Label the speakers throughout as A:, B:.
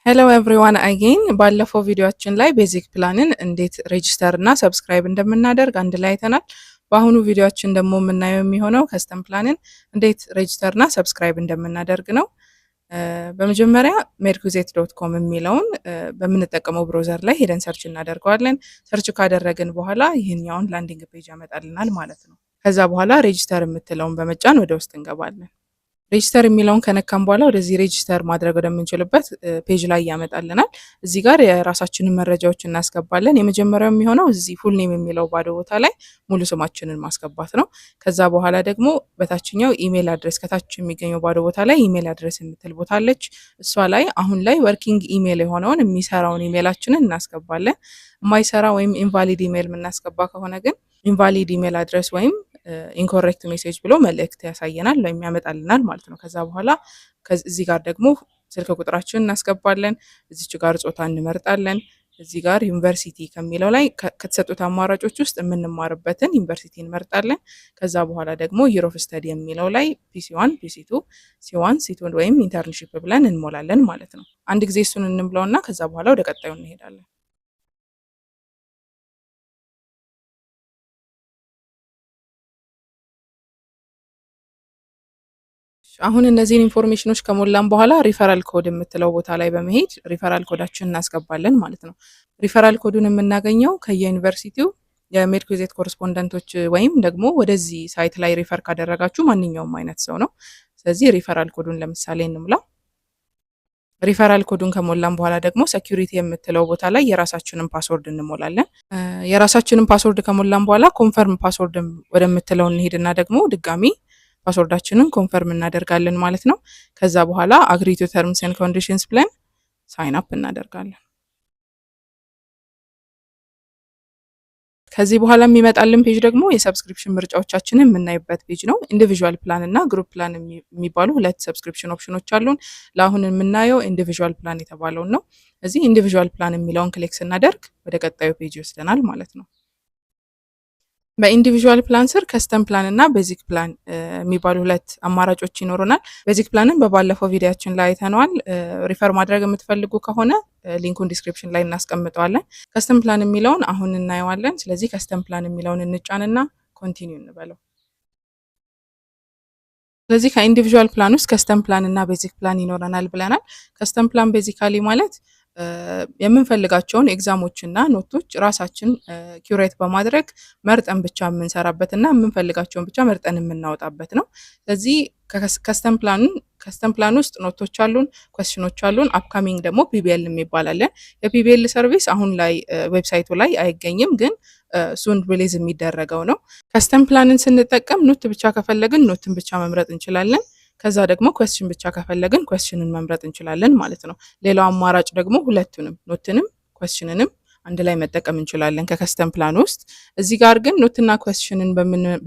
A: Hello everyone again። ባለፈው ቪዲዮአችን ላይ basic plan ን እንዴት register እና subscribe እንደምናደርግ አንድ ላይ አይተናል። በአሁኑ ቪዲዮአችን ደግሞ የምናየው የሚሆነው custom plan ን እንዴት register እና subscribe እንደምናደርግ ነው። በመጀመሪያ MedQuizet.com የሚለውን በምንጠቀመው browser ላይ ሄደን search እናደርገዋለን። Search ካደረግን በኋላ ይህኛውን landing page ያመጣልናል ማለት ነው። ከዛ በኋላ register የምትለውን በመጫን ወደ ውስጥ እንገባለን። Register የሚለውን ከነካን በኋላ ወደዚህ register ማድረግ ወደምንችልበት page ላይ ያመጣልናል። እዚህ ጋር የራሳችንን መረጃዎች እናስገባለን። የመጀመሪያው የሚሆነው እዚህ full name የሚለው ባዶ ቦታ ላይ ሙሉ ስማችንን ማስገባት ነው። ከዛ በኋላ ደግሞ በታችኛው email address፣ ከታች የሚገኘው ባዶ ቦታ ላይ email address የምትል ቦታ አለች። እሷ ላይ አሁን ላይ working email የሆነውን፣ የሚሰራውን ኢሜይላችንን እናስገባለን። የማይሰራ ወይም invalid email የምናስገባ ከሆነ ግን invalid email address ወይም incorrect message ብሎ መልእክት ያሳየናል ወይም ያመጣልናል ማለት ነው። ከዛ በኋላ እዚህ ጋር ደግሞ ስልክ ቁጥራችንን እናስገባለን። እዚች ጋር ጾታ እንመርጣለን። እዚህ ጋር ዩኒቨርሲቲ ከሚለው ላይ ከተሰጡት አማራጮች ውስጥ የምንማርበትን ዩኒቨርሲቲ እንመርጣለን። ከዛ በኋላ ደግሞ year of study የሚለው ላይ PC 1፣ PC 2፣ C1፣ C2 ወይም internship ብለን እንሞላለን ማለት ነው። አንድ ጊዜ እሱን እንሙላውና ከዛ በኋላ ወደ ቀጣዩ እንሄዳለን። አሁን እነዚህን information ኖች ከሞላን በኋላ referral code የምትለው ቦታ ላይ በመሄድ referral code ኣችንን እናስገባለን ማለት ነው። Referral code ኡን የምናገኘው ከየዩኒቨርሲቲው የ MedQuizet correspondent ኦች ወይም ደግሞ ወደዚህ site ላይ refer ካደረጋችሁ ማንኛውም አይነት ሰው ነው። ስለዚህ referral code ኡን ለምሳሌ እንሙላ። Referral code ኡን ከሞላን በኋላ ደግሞ security የምትለው ቦታ ላይ የራሳችንን password እንሞላለን። የራሳችንን password ከሞላን በኋላ confirm password ወደምትለው እንሄድና ደግሞ ድጋሚ password ኣችንን confirm እናደርጋለን ማለት ነው። ከዛ በኋላ agree to terms and conditions ብለን sign up እናደርጋለን። ከዚህ በኋላ የሚመጣልን page ደግሞ የ subscription ምርጫዎቻችንን የምናይበት page ነው። Individual plan እና group plan የሚባሉ ሁለት subscription option ኖች አሉን። ለአሁን የምናየው individual plan የተባለውን ነው። እዚህ individual plan የሚለውን click ስናደርግ ወደ ቀጣዩ page ይወስደናል ማለት ነው። በ individual plan ስር custom plan እና basic plan የሚባሉ ሁለት አማራጮች ይኖሩናል። Basic plan ን በባለፈው ቪዲዮአችን ላይ አይተነዋል። Refer ማድረግ የምትፈልጉ ከሆነ link ኡን description ላይ እናስቀምጠዋለን። Custom plan የሚለውን አሁን እናየዋለን። ስለዚህ custom plan የሚለውን እንጫንና continue እንበለው። ስለዚህ ከ individual plan ውስጥ custom plan እና basic plan ይኖረናል ብለናል። Custom plan basically ማለት የምንፈልጋቸውን exam ኦች እና note ኦች ራሳችን curate በማድረግ መርጠን ብቻ የምንሰራበት እና የምንፈልጋቸውን ብቻ መርጠን የምናወጣበት ነው። ስለዚህ custom plan ውስጥ note ኦች አሉን፣ question ኖች አሉን። Upcoming ደግሞ PBL የሚባል አለን። የ PBL service አሁን ላይ website ኡ ላይ አይገኝም፣ ግን soon release የሚደረገው ነው። Custom plan ን ስንጠቀም note ብቻ ከፈለግን note ን ብቻ መምረጥ እንችላለን። ከዛ ደግሞ question ብቻ ከፈለግን question ን መምረጥ እንችላለን ማለት ነው። ሌላው አማራጭ ደግሞ ሁለቱንም፣ note ንም question ንም አንድ ላይ መጠቀም እንችላለን ከ custom plan ውስጥ። እዚህ ጋር ግን note ና question ን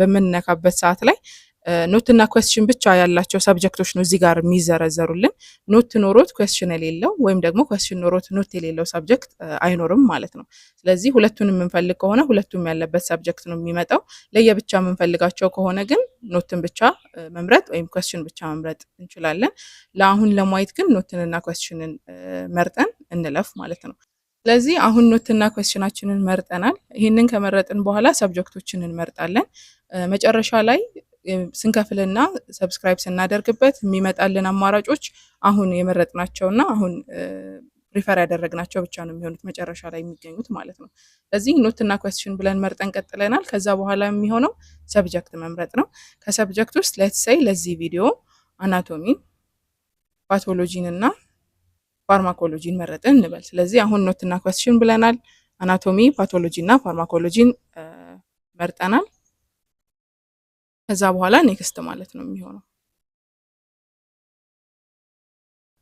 A: በምንነካበት ሰዓት ላይ note ና question ብቻ ያላቸው subject ኦች ነው እዚህ ጋር የሚዘረዘሩልን። Note ኖሮት question የሌለው ወይም ደግሞ question ኖሮት note የሌለው subject አይኖርም ማለት ነው። ስለዚህ ሁለቱን የምንፈልግ ከሆነ ሁለቱም ያለበት subject ነው የሚመጣው። ለየብቻ የምንፈልጋቸው ከሆነ ግን note ን ብቻ መምረጥ ወይም question ብቻ መምረጥ እንችላለን። ለአሁን ለማየት ግን note ንና question ን መርጠን እንለፍ ማለት ነው። ስለዚህ አሁን note ና question ኣችንን መርጠናል። ይህንን ከመረጥን በኋላ subject ኦችን እንመርጣለን። መጨረሻ ላይ ስንከፍልና subscribe ስናደርግበት የሚመጣልን አማራጮች አሁን የመረጥናቸውና አሁን prefer ያደረግናቸው ብቻ ነው የሚሆኑት መጨረሻ ላይ የሚገኙት ማለት ነው። ስለዚህ note ና question ብለን መርጠን ቀጥለናል። ከዛ በኋላ የሚሆነው subject መምረጥ ነው። ከ subject ውስጥ let's say ለዚህ ቪዲዮ anatomy ን፣ pathology ን እና pharmacology ን መረጥን እንበል። ስለዚህ አሁን note ና question ብለናል። Anatomy፣ pathology እና pharmacology ን መርጠናል። ከዛ በኋላ next ማለት ነው የሚሆነው።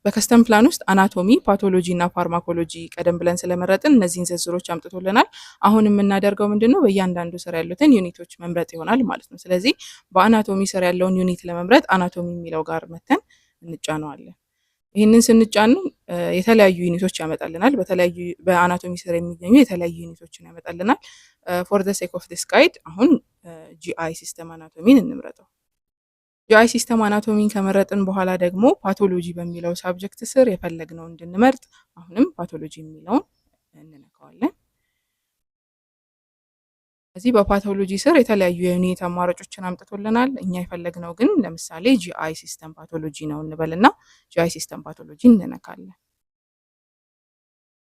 A: በ custom plan ውስጥ anatomy፣ pathology እና pharmacology ቀደም ብለን ስለመረጥን እነዚህን ዝርዝሮች አምጥቶልናል። አሁን የምናደርገው ምንድን ነው? በእያንዳንዱ ስር ያሉትን unit ኦች መምረጥ ይሆናል ማለት ነው። ስለዚህ በ anatomy ስር ያለውን unit ለመምረጥ anatomy የሚለው ጋር መተን እንጫነዋለን። ይህንን ስንጫን የተለያዩ unit ኦች ያመጣልናል። በተለያዩ በ anatomy ስር የሚገኙ የተለያዩ unit ኦችን ያመጣልናል። For the sake of this guide አሁን GI system anatomy ን እንምረጠው። GI system anatomy ን ከመረጥን በኋላ ደግሞ pathology በሚለው subject ስር የፈለግነው እንድንመርጥ አሁንም pathology የሚለውን እንነካዋለን። እዚህ በ pathology ስር የተለያዩ የ unit አማራጮችን አምጥቶልናል። እኛ የፈለግነው ግን ለምሳሌ GI system pathology ነው እንበልና GI system pathology እንነካለን።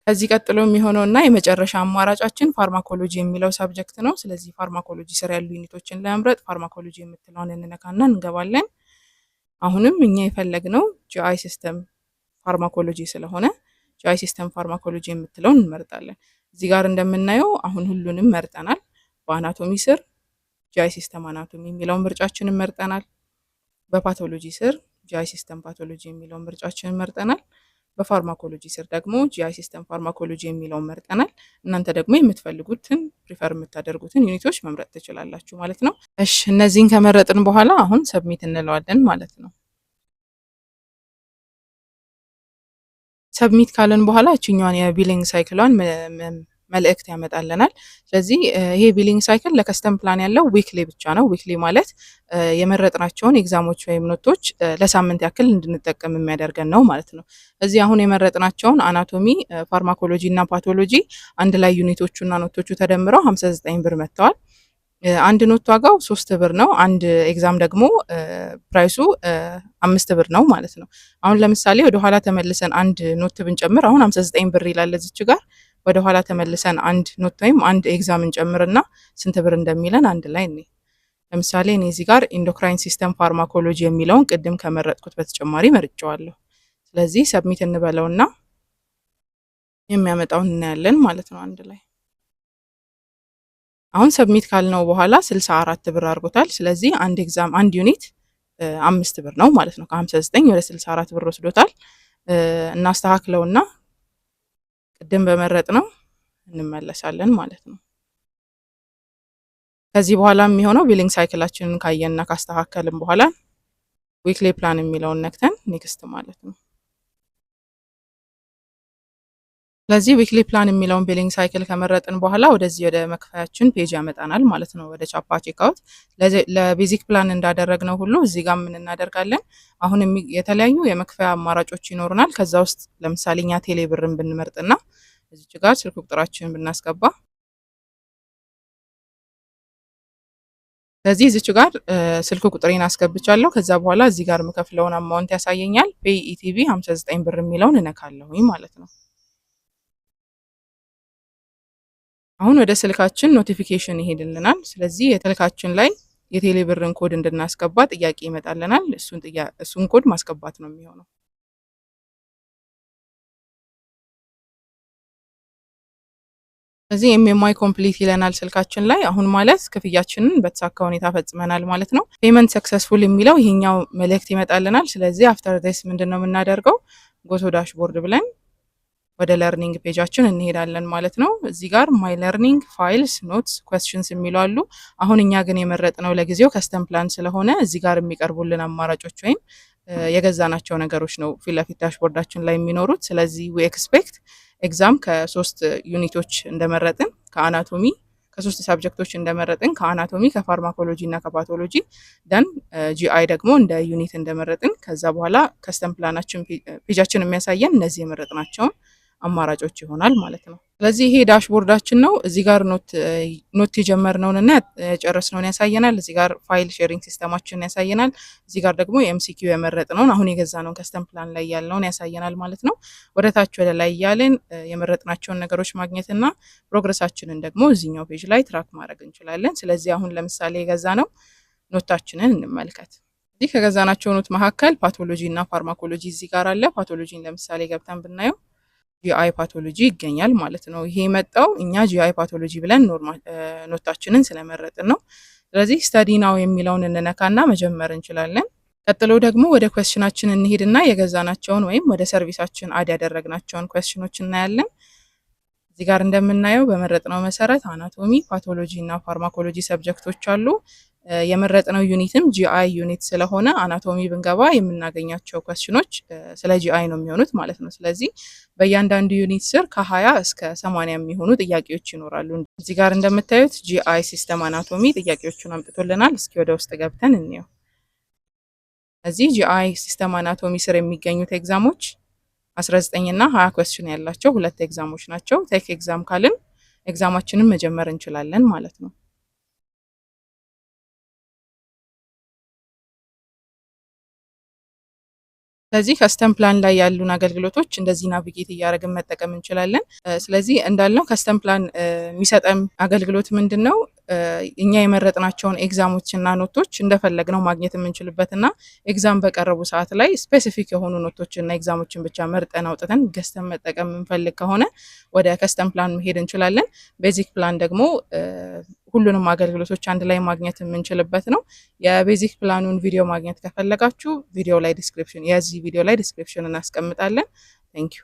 A: ከዚህ ቀጥሎ የሚሆነው እና የመጨረሻ አማራጫችን pharmacology የሚለው subject ነው። ስለዚህ pharmacology ስር ያሉ unit ኦችን ለመምረጥ pharmacology የምትለውን እንነካና እንገባለን። አሁንም እኛ የፈለግነው GI system pharmacology ስለሆነ GI system pharmacology የምትለውን እንመርጣለን። እዚህ ጋር እንደምናየው አሁን ሁሉንም መርጠናል። በ anatomy ስር GI system anatomy የሚለውን ምርጫችንን መርጠናል። በ pathology ስር GI system pathology የሚለውን ምርጫችንን መርጠናል። በ pharmacology ስር ደግሞ GI system pharmacology የሚለውን መርጠናል። እናንተ ደግሞ የምትፈልጉትን prefer የምታደርጉትን unit ኦች መምረጥ ትችላላችሁ ማለት ነው። እሺ፣ እነዚህን ከመረጥን በኋላ አሁን submit እንለዋለን ማለት ነው። Submit ካለን በኋላ እችኛዋን የ billing cycle ኧን መልእክት ያመጣልናል። ስለዚህ ይሄ billing cycle ለ custom plan ያለው weekly ብቻ ነው። Weekly ማለት የመረጥናቸውን exam ኦች ወይም note ኦች ለሳምንት ያክል እንድንጠቀም የሚያደርገን ነው ማለት ነው። እዚህ አሁን የመረጥናቸውን anatomy፣ pharmacology እና pathology አንድ ላይ unit ኦቹ እና note ኦቹ ተደምረው 59 ብር መጥተዋል። አንድ note ዋጋው 3 ብር ነው። አንድ exam ደግሞ price ኡ 5 ብር ነው ማለት ነው። አሁን ለምሳሌ ወደኋላ ተመልሰን አንድ note ብንጨምር አሁን 59 ብር ይላል እዚች ጋር። ወደኋላ ተመልሰን አንድ note ወይም አንድ exam እንጨምርና ስንት ብር እንደሚለን አንድ ላይ እኔ ለምሳሌ እኔ እዚህ ጋር endocrine system pharmacology የሚለውን ቅድም ከመረጥኩት በተጨማሪ መርጨዋለሁ። ስለዚህ submit እንበለውና የሚያመጣውን እናያለን ማለት ነው አንድ ላይ። አሁን submit ካልነው በኋላ 64 ብር አድርጎታል። ስለዚህ አንድ exam አንድ unit 5 ብር ነው ማለት ነው። ከ59 ወደ 64 ብር ወስዶታል። እናስተካክለውና ቅድም በመረጥነው እንመለሳለን ማለት ነው። ከዚህ በኋላ የሚሆነው billing cycle ኣችንን ካየንና ካስተካከልን በኋላ weekly plan የሚለውን ነክተን next ማለት ነው። ስለዚህ weekly plan የሚለውን billing cycle ከመረጥን በኋላ ወደዚህ ወደ መክፈያችን page ያመጣናል ማለት ነው። ወደ ቻፓ checkout ለ basic plan እንዳደረግነው ሁሉ እዚህ ጋር ምን እናደርጋለን? አሁን የተለያዩ የመክፈያ አማራጮች ይኖሩናል። ከዛ ውስጥ ለምሳሌ እኛ ቴሌ ብርን ብንመርጥና እዚች ጋር ስልክ ቁጥራችንን ብናስገባ፣ ስለዚህ እዚች ጋር ስልክ ቁጥሬን አስገብቻለሁ። ከዛ በኋላ እዚህ ጋር የምከፍለውን amount ያሳየኛል። Pay ETB 59 ብር የሚለውን እነካለሁኝ ማለት ነው። አሁን ወደ ስልካችን notification ይሄድልናል። ስለዚህ የስልካችን ላይ የቴሌ ብርን ኮድ እንድናስገባ ጥያቄ ይመጣልናል። እሱን ኮድ ማስገባት ነው የሚሆነው። ስለዚህ MMI complete ይለናል ስልካችን ላይ። አሁን ማለት ክፍያችንን በተሳካ ሁኔታ ፈጽመናል ማለት ነው። Payment successful የሚለው ይሄኛው መልእክት ይመጣልናል። ስለዚህ after this ምንድን ነው የምናደርገው? Go to dashboard ብለን ወደ learning page ኣችን እንሄዳለን ማለት ነው። እዚህ ጋር my learning፣ files፣ notes፣ questions የሚሉ አሉ። አሁን እኛ ግን የመረጥነው ለጊዜው custom plan ስለሆነ እዚህ ጋር የሚቀርቡልን አማራጮች ወይም የገዛናቸው ነገሮች ነው ፊት ለፊት dashboard ኣችን ላይ የሚኖሩት። ስለዚህ we expect exam ከሶስት unit ኦች እንደመረጥን፣ ከ anatomy ከሶስት subject ኦች እንደመረጥን፣ ከ anatomy፣ ከ pharmacology እና ከ pathology፣ then GI ደግሞ እንደ unit እንደመረጥን፣ ከዛ በኋላ custom plan ኣችን page ኣችን የሚያሳየን እነዚህ የመረጥናቸውን አማራጮች ይሆናል ማለት ነው። ስለዚህ ይሄ dashboard ኣችን ነው። እዚህ ጋር note የጀመርነውን እና የጨረስነውን ያሳየናል። እዚህ ጋር file sharing system ኣችንን ያሳየናል። እዚህ ጋር ደግሞ የ MCQ የመረጥነውን አሁን የገዛነውን custom plan ላይ ያለውን ያሳየናል ማለት ነው። ወደ ታች ወደ ላይ እያልን የመረጥናቸውን ነገሮች ማግኘትና progress ኣችንን ደግሞ እዚህኛው page ላይ track ማድረግ እንችላለን። ስለዚህ አሁን ለምሳሌ የገዛነው note ኣችንን እንመልከት። እዚህ ከገዛናቸው note መካከል pathology እና pharmacology እዚህ ጋር አለ። Pathology ን ለምሳሌ ገብተን ብናየው GI pathology ይገኛል ማለት ነው። ይሄ የመጣው እኛ GI pathology ብለን note ኣችንን ስለመረጥን ነው። ስለዚህ study now የሚለውን እንነካና መጀመር እንችላለን። ቀጥሎ ደግሞ ወደ question ኣችን እንሄድና የገዛናቸውን ወይም ወደ service ኣችን add ያደረግናቸውን question ኦች እናያለን። እዚህ ጋር እንደምናየው በመረጥነው መሰረት anatomy፣ pathology እና pharmacology subject ኦች አሉ። የመረጥነው unit ም GI unit ስለሆነ anatomy ብንገባ የምናገኛቸው question ኦች ስለ GI ነው የሚሆኑት ማለት ነው። ስለዚህ በእያንዳንዱ unit ስር ከ20 እስከ 80 የሚሆኑ ጥያቄዎች ይኖራሉ። እዚህ ጋር እንደምታዩት GI system anatomy ጥያቄዎቹን አምጥቶልናል። እስኪ ወደ ውስጥ ገብተን እንየው። እዚህ GI system anatomy ስር የሚገኙት exam ኦች 19 እና 20 question ያላቸው ሁለት exam ኦች ናቸው። Take exam ካልን exam ኣችንን መጀመር እንችላለን ማለት ነው። ስለዚህ custom plan ላይ ያሉን አገልግሎቶች እንደዚህ navigate እያደረግን መጠቀም እንችላለን። ስለዚህ እንዳልነው custom plan የሚሰጠን አገልግሎት ምንድን ነው? እኛ የመረጥናቸውን exam ኦች እና note ኦች እንደፈለግነው ማግኘት የምንችልበት እና exam በቀረቡ ሰዓት ላይ specific የሆኑ note ኦች እና exam ኦችን ብቻ መርጠን አውጥተን ገዝተን መጠቀም የምንፈልግ ከሆነ ወደ custom plan መሄድ እንችላለን። Basic plan ደግሞ ሁሉንም አገልግሎቶች አንድ ላይ ማግኘት የምንችልበት ነው። የ basic plan ኡን ቪዲዮ ማግኘት ከፈለጋችሁ ቪዲዮ ላይ description የዚህ ቪዲዮ ላይ description እናስቀምጣለን። Thank you.